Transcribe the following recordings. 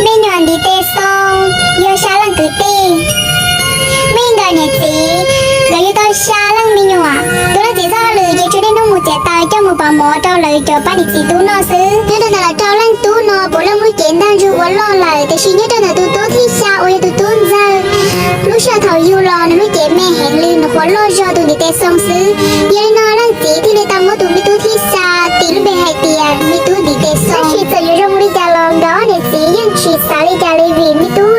Me nyuam ntiv tes xoo yog xya leej kwv tij. Muaj ib nkawm niam txiv, nkawd yug tau xya leej me nyuam. Tus leej txiv txoj hauj lwm ces tsuas niaj hnub mus txiav taws coj mus pov mov rau lawv cov pab niam txiv tub noj xwb. Nyob rau ntawm lawv rau leej tub no puav leej muaj cev ntaj ntsug ua loj lawm, tiam sis nyob rau ntawm tus tub thib xya uas yog tus tub ntxawg, lub sij hawm thaum yug los nws lub cev me heev li, nws qhuav loj zog tus ntiv tes xoo xwb. Yog li no leej txiv thiaj li tau muab tus me tub thib xya tis lub npe hais tias me tub ntiv tes xoo. Tab sis txawm yuav zoo li cas los nkawd ob niam txiv yeej tsis xav li cas li, vim me tub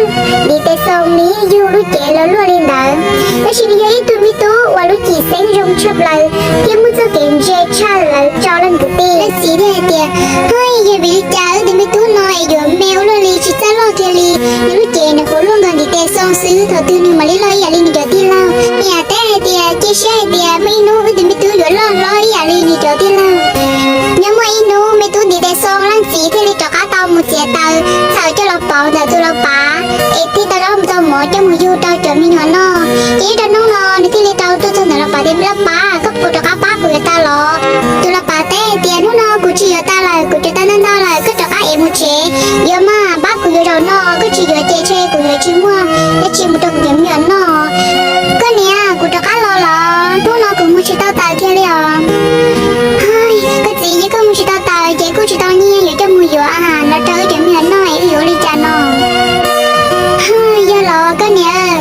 ntiv tes xoo nws yeej yug lub cev los luaj li ntawd. Tab sis nws yog ib tug me tub uas lub cim xeeb zoo tshaj plaws thiab muaj txoj kev ntse tshaj lawv rau leej kwv tij. Leej txiv thiaj hais tias, hos, yog vim li cas wb tus me tub no es yuav me ua luaj li, tsis txawj loj kiag li? Nws lub cev nws qhuav luaj nkaus ntiv tes xoo xwb, thaum twg nws mam li loj ib yam li nws cov tij laug? Niam teb hais tias, cia siab hais tias muaj ib hnub wb tus me tub yuav loj hlob ib yam li nws cov tij laug. Nyob muaj ib hnub me tub ntiv tes xoo leej txiv thiaj li rov qab tau mus txiav taws txhawm coj los pauv ntawm tus lau pav, es thiaj tau rov mus tau mov coj mus yug rau cov me nyuam noj. Ces nyob rau hnub no nws thiaj li tau tuaj txog ntawm lau pav tias, me lau pav, koj puas rov qab pab kuv yuav taws los? Tus lau pav teb hais tias, hnub no kuv tsis yuav taws lawm, kuv cov taws ntau ntau lawm, koj rov qab ev mus tsev. Yuav mas, pab kuv yuav zaum no, koj tsis yuav ces ntshe kuv yuav tsis muaj dab tsi mus rau kuv cov me nyuam noj. Koj niam, kuv rov qab los lawm, hnub no kuv mus tsis tau taws kiag li os. Koj txiv, yog koj mus tsis tau taws ces kuj tsis tau nyiaj yuav coj mus yuav ahav los rau wb cov me nyuam noj es wb yuav ua li cas no? Yog los koj niam,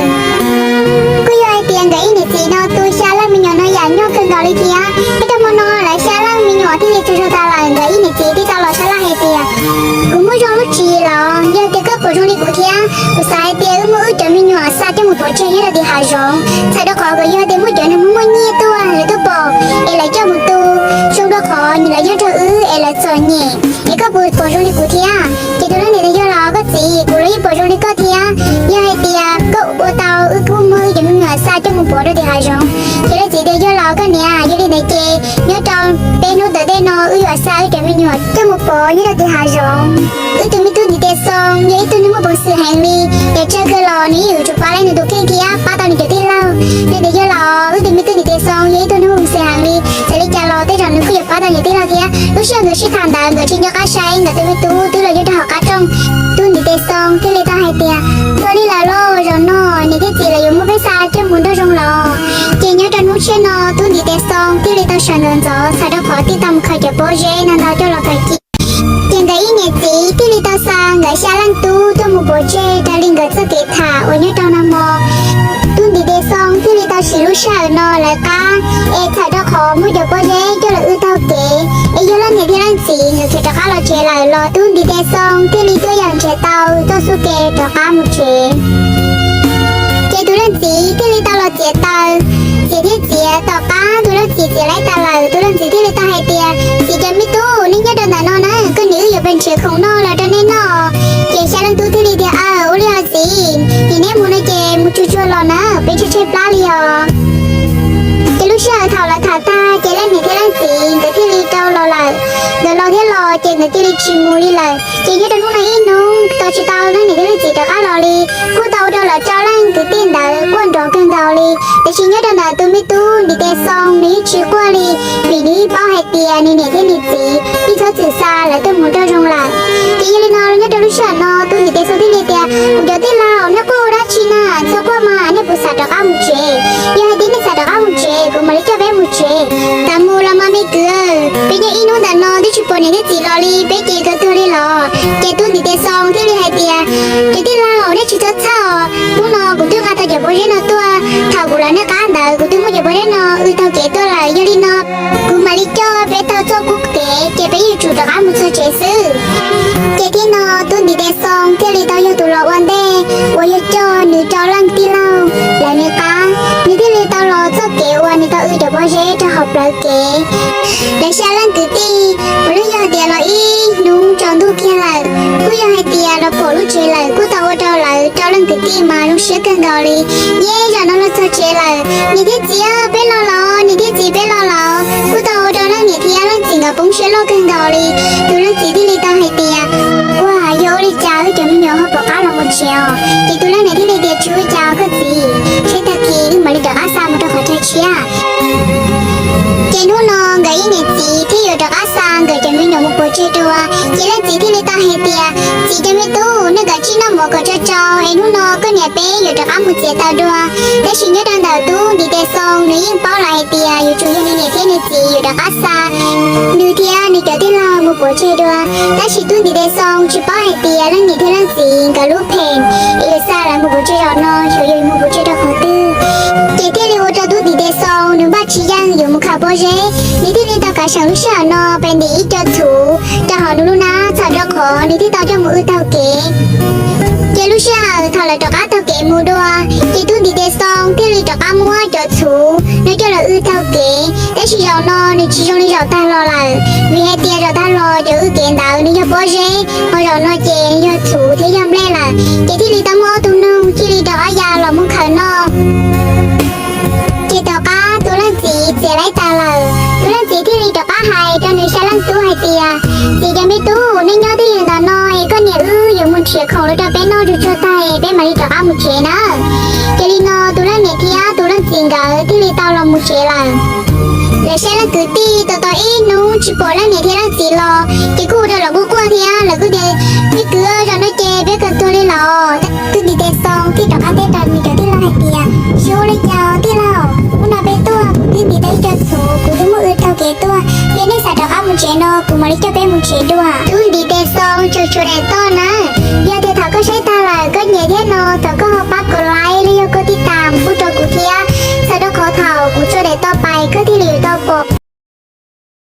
kuj yog hais tias nkawd ib niam txiv no tu xya leej me nyuam no yam nyuaj kawg nkaus li thiab. Nyob rau hmo no lawv xya leej me nyuam thiaj li tsaug zog tas lawm, nkawd ib niam txiv thiaj tau los sab laj hais tias, kuv muaj zoo lub tswv yim los yog tias koj puas zoo li kuv thiab. Kuv xav hais tias wb muab wb cov me nyuam xa coj mus pov tseg nyob rau tim hav zoov, txhawm rau qhov kom yog tias muaj cov neeg muaj muaj nyiaj tuaj lawv tuaj pom es lawv coj mus tu, zoo rau qhov lawv nyob nrog wb es lawv txom nyem. Es koj puas pom zoo li kuv thiab? Ces tus leej niam tias, yog los koj txiv, kuv los yeej pom zoo li koj thiab. Yog hais tias koj ua tau, wb kuj muab wb cov me nyuam xa coj mus pov rau tim hav zoov. Ces leej txiv tias, yog los koj niam, yog li ntawd ces nyob rau peb hnub tom ntej no wb yuav xa wb cov me nyuam coj mus pov nyob rau tim hav zoov. Wb tus me tub ntiv tes xoo yog ib tug neeg muaj peev xwm heev li, yog tsawg kawg los nws yeej yuav tsum pab leej nws tus kheej thiab pab tau nws cov tij laug. Yog tias yog los wb tus me tub ntiv tes xoo yog ib tug neeg muaj peev xwm heev li, txawm li cas los tej zaum nws kuj yuav pab tau nws cov tij laug thiab. Lub sij hawm nkawd sib tham ntawd nkawd tsis nco qab saib nkawd tus me tub twb los nyob rau hauv qab rooj. Tub ntiv tes xoo thiaj li tau hais tias, ua li lawm lauj, zaum no niam thiab txiv lawv yuav muab peb xa coj mus nrog zoo los. Ces nyob rau hnub tshiab no tub ntiv tes xoo thiaj li tau sawv ntxov ntxov txhawm rau qhov thiaj tau mus khaws cov pob zeb no ntau coj los khaws ci. Ces nkawd ib niam txiv thiaj li tau xa nkawd xya leej tub tuaj mus pov tseg raws li nkawd txoj kev tham uas nyob rau nag hmo. Tub ntiv tes xoo thiaj li tau siv lub sij hawm no lawv qab, es txhawm rau qhov muaj cov pob zeb coj los wb taug kev, es yog leej niam thiab leej txiv nkawd khiav rov qab los tsev lawm los tub ntiv tes xoo thiaj li tuaj yam nrhiav tau txoj xub ke rov qab mus tsev. Ces tus leej txiv thiaj li tau los txiav taws, txiav thiab txiav, tom qab tus leej txiv txiav laib tas lawm, tus leej txiv thiaj li tau hais tias, txiv cov me tub, nej nyob rau ntawm no na, koj niam wb yuav pes nrhiav khoom noj los rau nej noj. Ces xya leej tub thiaj li tias, aw, ua li os txiv, ces neb mus no ces mus tsuag tsuag los na, peb tshaib tshaib plab li os. Ces lub sij hawm thaum lawv tham tag ces leej niam thiab leej txiv nkawd thiaj li tau los lawm. Nkawd los thiab los ces nkawd cia li tsis mus li lawm. Ces nyob rau hnub no ib hnub tos tsis tau leej niam thiab leej txiv rov qab los li, kuj tau ua rau lawv rau leej kwv tij ntawd quaj nrov kawg nkaus li. Tiam sis nyob rau ntawm tus me tub ntiv tes xoo nws yeej tsis quaj li, vim nws yeej paub hais tias nws niam thiab nws txiv yeej txhob txwm xa lawv tuaj mus nrog zoo lawm. Ces yog li no nyob rau lub sij hawm no tub ntiv tes xoo thiaj li tias, kuv cov tij laug, nej quaj ua dab tsi na? Txhob quaj mas, nej puas xav rov qab mus tsev? Yog hais tias nej xav rov qab mus tsev kuv mam li coj peb mus tsev. Txawm mus los mas me kwv, peb nyob ib hnub ntawm no twb tsis pom niam thiab txiv los li, peb ces kawg tuag li los? Ces tub ntiv tes xoo thiaj li hais tias, cov tij laug, nej tsis txhob txhawj, hnub no kuv twb nqa tau cov pob zeb no tuaj, thaum kuv los nej qab ntawd kuv twb muab cov pob zeb no wb taug kev tuaj lawm. Yog li no kuv mam li coj peb taug txoj kub kev ces peb yuav tsum rov qab mus txog tsev xwb. Ces tib no tub ntiv tes xoo thiaj li tau yog tus los ua ntej uas yog coj nws rau leej tij laug lawv nws qab. Nws thiaj li tau los txoj kev uas nws tau wb cov pob zeb rau hauv plawv kev. Lawv xya leej kwv tij puav leej yog hais tias los ib hnub tsaus ntuj kiag lawm, kuj yog hais tias los pom lub tsev lawm, kuj tau ua rau lawv rau leej kwv tij mas zoo siab kawg nkaus li. Yej, zaum no los txog tsev lawm, niam thiab txiv, peb los lawm, niam thiab txiv, peb los lawm. Kuj tau ua rau leej niam thiab leej txiv nkawd poob siab loj kawg nkaus li. Tus leej txiv thiaj li tau hais tias, ua, yog ua li cas wb cov me nyuam ho pom qab los mus tsev os? Ces tus leej niam thiaj li tias, tsis ua cas koj txiv, seb tag kis wb mam li rov qab xa mus rau qhov chaw tshiab. Ces hnub no nkawd ib niam txiv thiaj yuav rov qab xa nkawd cov me nyuam mus pov dua. Ces leej txiv thiaj li tau hais tias, Txiv, cov me tub, nej kav tsij noj mov kom tsau tsau es hnub no koj niam peb yuav rov qab mus txiav taws dua. Tab sis nyob rau ntawm tub ntiv tes xoo, nws yeej paub lawm hais tias yuav tsum yog nws niam thiab nws txiv yuav rov qab xa nws thiab nws cov tij laug mus pov tseg dua. Tab sis tub ntiv tes xoo tsis paub hais tias leej niam thiab leej txiv nkawd lub phem es yuav xa lawv mus pov tseg zaum no, xyov yuav mus pov tseg rau qhov twg. Ces thiaj li ua rau tub ntiv tes xoo nws npaj tsis yeej yuav mus khaws pob zeb. Nws thiaj li tau kav seem lub sij hawm no pes ntim ib co txhuv rau hauv nws lub hnab txhawm rau qhov nws thiaj tau coj mus wb taug kev. Ces lub sij hawm thaum lawv rov qab taug kev mus dua, ces tub ntiv tes xoo thiaj li rov qab muab cov txhuv no coj los wb taug kev. Tab sis zaum no nws tsis zoo li zaum tag los lawm, vim hais tias zaum tag los cov wb kev ntawd nws yog pob zeb, ho zaum no ces yog txhuv thiab yog nplej lawm. Ces thiaj li tau muaj ob tug noog cia li rov qab ya los mus khaws noj. Ces tom qab tus leej txiv txiav laib tas lawm, tus leej txiv thiaj li rov qab hais rau nws xya leej tub hais tias, Txiv, cov me tub, nej nyob twj ywm ntawm no es koj niam wb yuav mus nrhiav khoom los rau peb noj tsuag tsuag tag es peb mam li rov qab mus tsev na. Ces li no tus leej niam thiab tus leej txiv nkawd thiaj li tau los mus tsev lawm. Lawv xya leej kwv tij tos tos ib hnub tsis pom leej niam thiab leej txiv los, ces kuj ua rau lawv quaj quaj thiab lawv kuj tias, Me kwv, zaum no ces peb kawg tuag li los. Tub ntiv tes xoo thiaj rov qab teb rau nws cov tij laug hais